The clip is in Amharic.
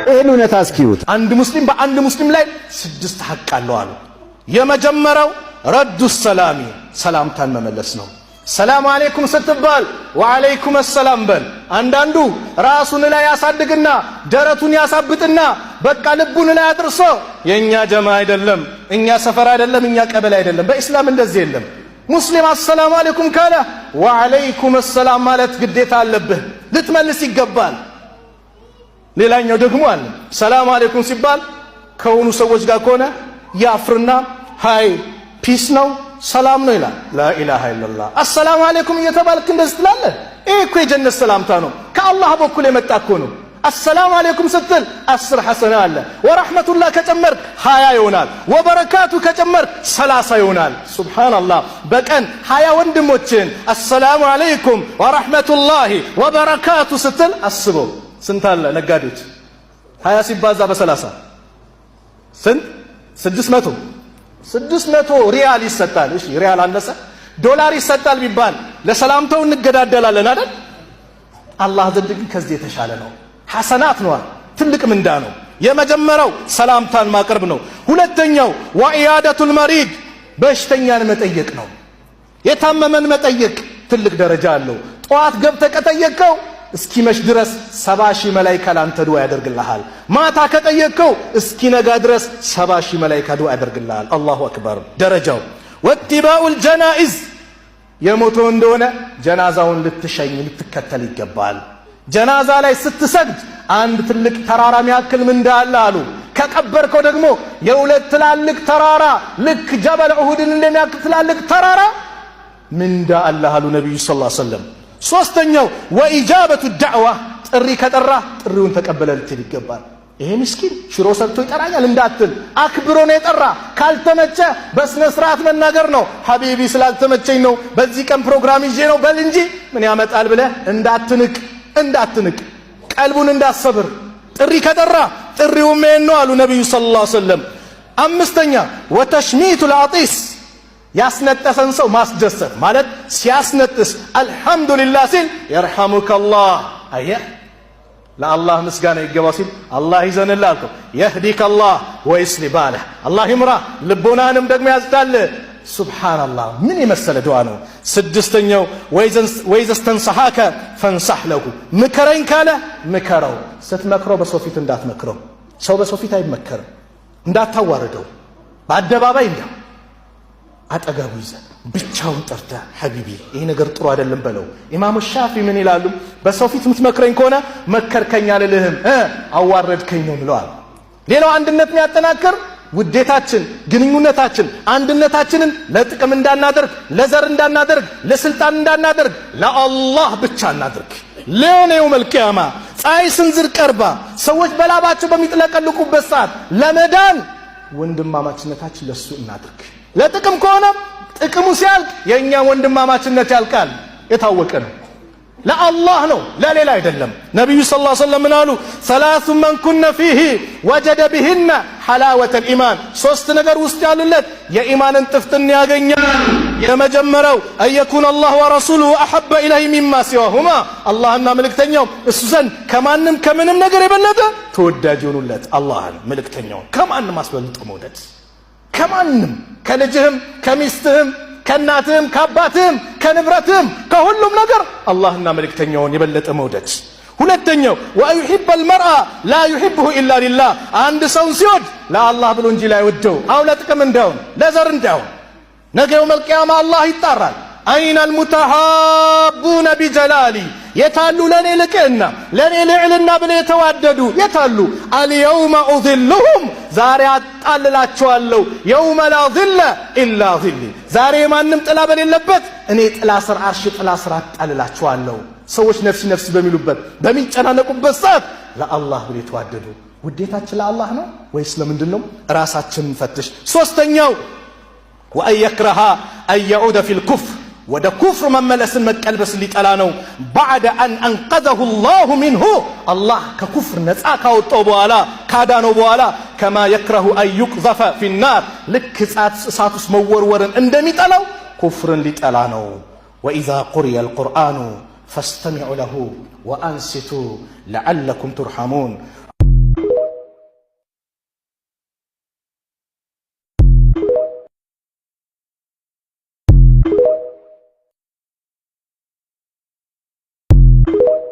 ይህን እውነት አስኪዩት። አንድ ሙስሊም በአንድ ሙስሊም ላይ ስድስት ሐቅ አለው አሉ። የመጀመሪያው رد السلام ሰላምታን መመለስ ነው። ሰላም አለይኩም ስትባል ወአለይኩም ሰላም በል። አንዳንዱ ራሱን ላይ ያሳድግና ደረቱን ያሳብጥና በቃ ልቡን ላይ አድርሶ የእኛ ጀማ አይደለም፣ እኛ ሰፈር አይደለም፣ እኛ ቀበሌ አይደለም። በኢስላም እንደዚህ የለም። ሙስሊም አሰላሙ አለይኩም ካለ ወአለይኩም ሰላም ማለት ግዴታ አለብህ፣ ልትመልስ ይገባል። ሌላኛው ደግሞ አለ፣ ሰላም አለይኩም ሲባል ከሆኑ ሰዎች ጋር ከሆነ ያፍርና hi peace ነው ሰላም ነው ይላል። لا إله إلا الله። አሰላሙ አለይኩም እየተባልክ እንደዚህ ትላለህ? ይህ እኮ የጀነት ሰላምታ ነው፣ ከአላህ በኩል የመጣ እኮ ነው። አሰላሙ አለይኩም ስትል 10 ሐሰና አለ። ወረሕመቱላህ ከጨመርክ 20 ይሆናል። ወበረካቱ ከጨመርክ 30 ይሆናል። ሱብሓነላህ። በቀን 20 ወንድሞችን አሰላሙ አለይኩም ወረሕመቱላሂ ወበረካቱ ስትል አስበው ስንት አለ ነጋዴዎች? 20 ሲባዛ በ30 ስንት? 600። 600 ሪያል ይሰጣል። እሺ ሪያል አነሰ ዶላር ይሰጣል ቢባል ለሰላምታው እንገዳደላለን አይደል? አላህ ዘንድ ግን ከዚህ የተሻለ ነው። ሐሰናት ነዋ፣ ትልቅ ምንዳ ነው። የመጀመሪያው ሰላምታን ማቅረብ ነው። ሁለተኛው وعيادة المريض በሽተኛን መጠየቅ ነው። የታመመን መጠየቅ ትልቅ ደረጃ አለው። ጠዋት ገብተህ ከጠየቅከው እስኪመሽ ድረስ 70,000 መላይካ ላንተ ዱዓ ያደርግልሃል። ማታ ከጠየቅከው እስኪነጋ ድረስ 70,000 መላይካ ዱዓ ያደርግልሃል። الله أكبر ደረጃው። واتباع الجنائز የሞተው እንደሆነ ጀናዛውን ልትሸኝ ልትከተል ይገባል። ጀናዛ ላይ ስትሰግድ አንድ ትልቅ ተራራ የሚያክል ምንዳ አለ አሉ። ከቀበርከው ደግሞ የሁለት ትላልቅ ተራራ ልክ ጀበል ኡሁድን እንደሚያክል ትላልቅ ተራራ ምንዳ አለ አሉ ነቢዩ صلى الله عليه وسلم። ሶስተኛው وإجابة الدعوة ጥሪ ከጠራ ጥሪውን ተቀበለ ልትል ይገባል። ይሄ ምስኪን ሽሮ ሰርቶ ይጠራኛል እንዳትል፣ አክብሮ ነው የጠራ። ካልተመቸ በስነ ስርዓት መናገር ነው። حبيبي ስላልተመቸኝ ነው፣ በዚህ ቀን ፕሮግራም ይዤ ነው በል እንጂ ምን ያመጣል ብለህ እንዳትንቅ እንዳትንቅ፣ ቀልቡን እንዳትሰብር። ጥሪ ከጠራ ጥሪውም ይሄን ነው አሉ ነቢዩ صلى الله عليه وسلم። አምስተኛ وتشميت العاطس ያስነጠሰን ሰው ማስደሰት ማለት ሲያስነጥስ አልሐምዱሊላህ ሲል يرحمك الله፣ አየህ ለአላህ ምስጋና ይገባው ሲል አላህ ይዘንልህ አልከው። يهديك الله ويصلح بالك አላህ ይምራ ልቦናንም ደግሞ ያዝዳል። ሱብሓነላህ ምን የመሰለ ዱዓ ነው። ስድስተኛው وإذا استنصحك فانصح له ምከረኝ ካለ ምከረው። ስትመክረው በሰው ፊት እንዳትመክረው። ሰው በሰው ፊት አይመከርም። እንዳታዋርደው በአደባባይ እንዳ አጠገቡ ይዘህ ብቻውን ጠርተህ حبيبي ይሄ ነገር ጥሩ አይደለም በለው። ኢማሙ ሻፊ ምን ይላሉ? በሰው ፊት የምትመክረኝ ከሆነ መከርከኝ አልልህም፣ አዋረድከኝ ነው ምለዋል። ሌላው አንድነት የሚያጠናክር ውዴታችን፣ ግንኙነታችን፣ አንድነታችንን ለጥቅም እንዳናደርግ፣ ለዘር እንዳናደርግ፣ ለስልጣን እንዳናደርግ፣ ለአላህ ብቻ እናድርግ። ለሆነ يوم القيامة ፀሐይ ስንዝር ቀርባ ሰዎች በላባቸው በሚጥለቀልቁበት ሰዓት ለመዳን ወንድማማችነታችን ለሱ እናድርግ። ለጥቅም ከሆነ ጥቅሙ ሲያልቅ የእኛ ወንድማማችነት ያልቃል። የታወቀ ነው። ለአላህ ነው፣ ለሌላ አይደለም። ነቢዩ صلى الله عليه وسلم ምን አሉ? ثلاث من كن فيه وجد بهن حلاوة الإيمان። ሶስት ነገር ውስጥ ያሉለት የኢማንን ጥፍጥን ያገኛል። የመጀመሪያው أن يكون الله ورسوله أحب إليه مما سواهما፣ አላህና መልእክተኛው እሱ ዘንድ ከማንም ከምንም ነገር የበለጠ ተወዳጅ ይሆኑለት። አላህን መልእክተኛውን ከማንም አስበልጦ መውደድ ከማንም ከልጅህም ከሚስትህም ከእናትህም ከአባትህም ከንብረትህም ከሁሉም ነገር አላህና መልእክተኛውን የበለጠ መውደድ። ሁለተኛው وأن يحب المرء لا يحبه إلا لله፣ አንድ ሰውን ሲወድ ለአላህ ብሎ እንጂ ላይወደው፣ አው ለጥቅም እንዳይሆን ለዘር እንዳይሆን። ነገ يوم القيامة አላህ ይጣራል። أين المتحابون بجلالي የታሉ ለእኔ ልቅና ለእኔ ልዕልና ብለው የተዋደዱ የታሉ? اليوم أظلهم ዛሬ አጣልላቸዋለሁ። يوم لا ظل إلا ظلي ዛሬ የማንም ጥላ በሌለበት እኔ ጥላ ስር አርሽ ጥላ ስር አጣልላቸዋለሁ። ሰዎች ነፍሲ ነፍሲ በሚሉበት በሚጨናነቁበት ሰዓት ለአላህ ብለው የተዋደዱ። ውዴታችን ለአላህ ነው ወይስ ለምንድን ነው? ራሳችንን ፈትሽ። ሶስተኛው وأن يكره أن يعود في الكفر ወደ ኩፍር መመለስን መቀልበስን ሊጠላ ነው። بعد أن أنقذه الله منه አላህ ከኩፍር ነፃ ካወጣው በኋላ ካዳነው በኋላ كما يكره أن يقذف في النار ልክ እሳት ውስጥ መወርወርን እንደሚጠላው ኩፍርን ሊጠላ ነው። وإذا قرئ القرآن فاستمعوا له وأنصتوا لعلكم ترحمون። ነው።